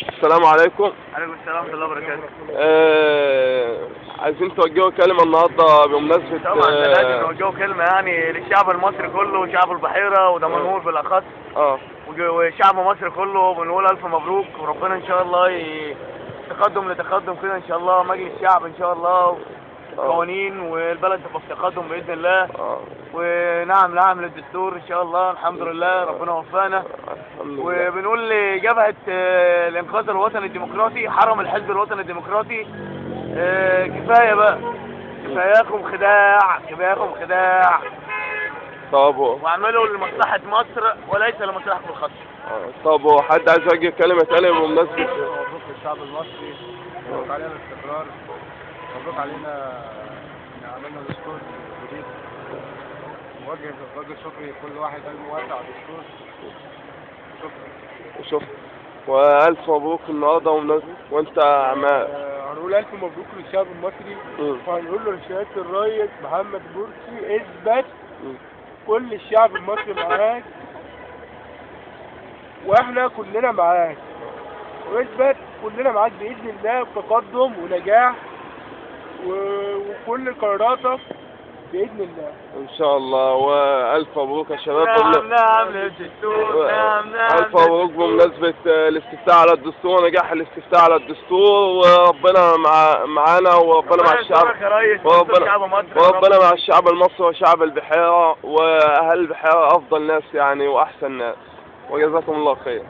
السلام عليكم. عليكم السلام ورحمة الله وبركاته. عايزين توجهوا كلمة النهاردة بمناسبة طبعا ده لازم نوجهه كلمة يعني للشعب المصري كله وشعب البحيرة ودمنهور بالأخص. وشعب مصر كله بنقول ألف مبروك، وربنا إن شاء الله تقدم لتقدم كده إن شاء الله، مجلس الشعب إن شاء الله، قوانين والبلد تبقى في تقدم بإذن الله. ونعم نعم للدستور إن شاء الله، الحمد لله ربنا وفقنا. الحمد لله. وبنقول لجبهة الإنقاذ الوطني الديمقراطي، حرم الحزب الوطني الديمقراطي، كفاية بقى، كفاياكم خداع، كفاياكم خداع. طب واعملوا لمصلحة مصر وليس لمصلحة الخاصة. طب حد عايز يوجه كلمة تانية بمناسبة؟ مبروك للشعب المصري، مبروك علينا الاستقرار، مبروك علينا ان عملنا دستور جديد. وجه شكري لكل واحد قال موافق على الدستور. شكرا. شوف، وألف مبروك النهاردة ومناسبة وأنت ما هنقول ألف مبروك للشعب المصري، وهنقول له لسيادة الرئيس محمد مرسي اثبت، كل الشعب المصري معاك واحنا كلنا معاك، واثبت كلنا معاك بإذن الله، بتقدم ونجاح وكل قراراتك بإذن الله. إن شاء الله، وألف مبروك يا شباب. نعم نعم للدستور، نعم نعم. ألف مبروك بمناسبة الاستفتاء على الدستور ونجاح الاستفتاء على الدستور، وربنا معانا وربنا مع الشعب يا ريس، شعب مصر، وربنا مع الشعب المصري وشعب البحيرة، وأهل البحيرة أفضل ناس يعني وأحسن ناس، وجزاكم الله خير.